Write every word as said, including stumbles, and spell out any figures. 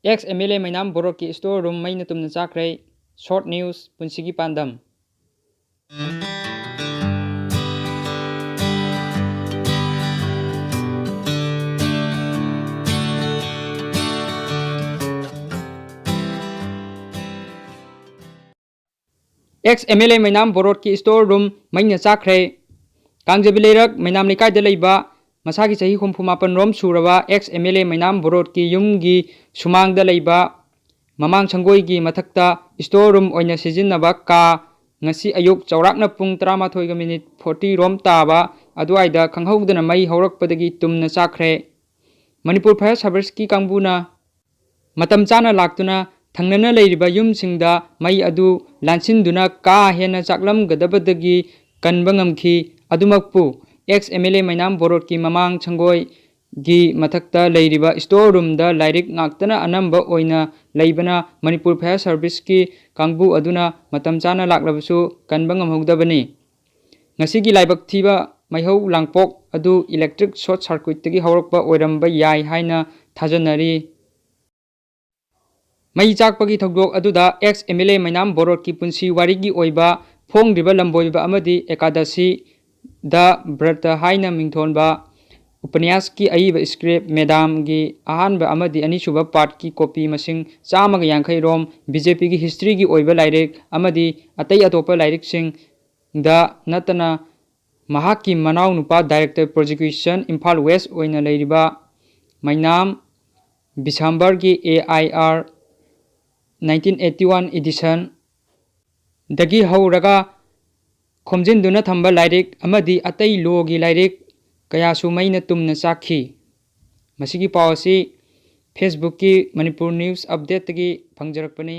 Ex M L A ꯃꯩꯅꯥꯝ ꯕꯣꯔꯣꯠꯀꯤ store room ꯃꯩꯅ ꯇꯨꯝꯅ ꯆꯥꯈ꯭ꯔꯦ꯫ Short news, ꯄꯨꯟꯁꯤꯒꯤ ꯄꯥꯟꯗꯝ꯫ Ex M L A ꯃꯩꯅꯥꯝ ꯕꯣꯔꯣꯠꯀꯤ store room ꯃꯩꯅ ꯆꯥꯈ꯭ꯔꯦ꯫ ꯀꯥꯡꯖꯩꯕꯤ ꯂꯩꯔꯛ ꯃꯩꯅꯥꯝ ꯂꯩꯀꯥꯏꯗ ꯂꯩꯕ ꯃꯁꯥꯒꯤ ꯆꯍꯤ ꯍꯨꯝꯐꯨ ꯃꯥꯄꯟ ꯔꯣꯝ ꯁꯨꯔꯕ ex M L A ꯃꯩꯅꯥꯝ ꯕꯣꯔꯣꯠꯀꯤ ꯌꯨꯝꯒꯤ ꯁꯨꯃꯥꯡꯗ ꯂꯩꯕ ꯃꯃꯥꯡ ꯁꯪꯒꯣꯏꯒꯤ ꯃꯊꯛꯇ store room ꯑꯣꯏꯅ ꯁꯤꯖꯤꯟꯅꯕ ꯀꯥ ꯉꯁꯤ ꯑꯌꯨꯛ ꯆꯥꯎꯔꯥꯛꯅ ꯄꯨꯡ ꯇꯔꯥꯃꯥꯊꯣꯏꯒ minute forty ꯔꯣꯝ ꯇꯥꯕ ꯑꯗꯨꯋꯥꯏꯗ ꯈꯪꯍꯧꯗꯅ ꯃꯩ ꯍꯧꯔꯛꯄꯗꯒꯤ ꯇꯨꯝꯅ ꯆꯥꯛꯈ꯭ꯔꯦ꯫ ꯃꯅꯤꯄꯨꯔ Fire Serviceꯀꯤ ꯀꯥꯡꯕꯨꯅ ꯃꯇꯝ ꯆꯥꯅ ꯂꯥꯛꯇꯨꯅ ꯊꯪꯅꯅ ꯂꯩꯔꯤꯕ ꯌꯨꯝꯁꯤꯡꯗ ꯃꯩ ꯑꯗꯨ ꯂꯥꯟꯁꯤꯟꯗꯨꯅ ꯀꯥ ꯍꯦꯟꯅ ꯆꯥꯛꯂꯝꯒꯗꯕꯗꯒꯤ ꯀꯟꯕ ꯉꯝꯈꯤ꯫ ꯑꯗꯨꯃꯛꯄꯨ, ex M L A ꯃꯩꯅꯥꯝ ꯕꯣꯔꯣꯠꯀꯤ ꯃꯃꯥꯡ ꯁꯪꯒꯣꯏꯒꯤ ꯃꯊꯛꯇ ꯂꯩꯔꯤꯕ store roomꯗ ꯂꯥꯏꯔꯤꯛ ꯉꯥꯛꯇꯅ ꯑꯅꯝꯕ ꯑꯣꯏꯅ ꯂꯩꯕꯅ ꯃꯅꯤꯄꯨꯔ Fire Serviceꯀꯤ ꯀꯥꯡꯕꯨ ꯑꯗꯨꯅ ꯃꯇꯝ ꯆꯥꯅ ꯂꯥꯛꯂꯕꯁꯨ ꯀꯟꯕ ꯉꯝꯍꯧꯗꯕꯅꯤ꯫ ꯉꯁꯤꯒꯤ ꯂꯥꯏꯕꯛ ꯊꯤꯕ ꯃꯩꯍꯧ ꯂꯥꯡꯄꯣꯛ ꯑꯗꯨ electric short circuitꯇꯒꯤ ꯍꯧꯔꯛꯄ ꯑꯣꯏꯔꯝꯕ ꯌꯥꯏ ꯍꯥꯏꯅ ꯊꯥꯖꯅꯔꯤ꯫ ꯃꯩ ꯆꯥꯛꯄꯒꯤ ꯊꯧꯗꯣꯛ ꯑꯗꯨꯗ ex M L A ꯃꯩꯅꯥꯝ ꯕꯣꯔꯣꯠꯀꯤ ꯄꯨꯟꯁꯤ ꯋꯥꯔꯤꯒꯤ ꯑꯣꯏꯕ ꯐꯣꯡꯗ꯭ꯔꯤꯕ ꯂꯝꯕꯣꯏꯕ ꯑꯃꯗꯤ ꯑꯦꯀꯥꯗꯁꯤꯗ ꯕ꯭ꯔꯇ ꯍꯥꯏꯅ ꯃꯤꯡꯊꯣꯟꯕ ꯎꯄꯅ꯭ꯌꯥꯁꯀꯤ ꯑꯏꯕ script ꯃꯦꯗꯥꯝꯒꯤ ꯑꯍꯥꯟꯕ ꯑꯃꯗꯤ ꯑꯅꯤꯁꯨꯕ partꯀꯤ copy ꯃꯁꯤꯡ ꯆꯥꯝꯃꯒ ꯌꯥꯡꯈꯩ ꯔꯣꯝ BJPꯒꯤ historyꯒꯤ ꯑꯣꯏꯕ ꯂꯥꯏꯔꯤꯛ ꯑꯃꯗꯤ ꯑꯇꯩ ꯑꯇꯣꯞꯄ ꯂꯥꯏꯔꯤꯛꯁꯤꯡꯗ ꯅꯠꯇꯅ ꯃꯍꯥꯛꯀꯤ ꯃꯅꯥꯎꯅꯨꯄꯥ Director Prosecution ꯏꯝꯐꯥꯜ West ꯑꯣꯏꯅ ꯂꯩꯔꯤꯕ ꯃꯩꯅꯥꯝ ꯕꯤꯁꯥꯝꯕꯔꯒꯤ A I R nineteen eighty one editionꯗꯒꯤ ꯍꯧꯔꯒ ꯈꯣꯝꯖꯤꯟꯗꯨꯅ ꯊꯝꯕ ꯂꯥꯏꯔꯤꯛ ꯑꯃꯗꯤ ꯑꯇꯩ lawꯒꯤ ꯂꯥꯏꯔꯤꯛ ꯀꯌꯥꯁꯨ ꯃꯩꯅ ꯇꯨꯝꯅ ꯆꯥꯛꯈꯤ꯫ ꯃꯁꯤꯒꯤ ꯄꯥꯎ ꯑꯁꯤ Facebookꯀꯤ Manipur News Updateꯇꯒꯤ ꯐꯪꯖꯔꯛꯄꯅꯤ꯫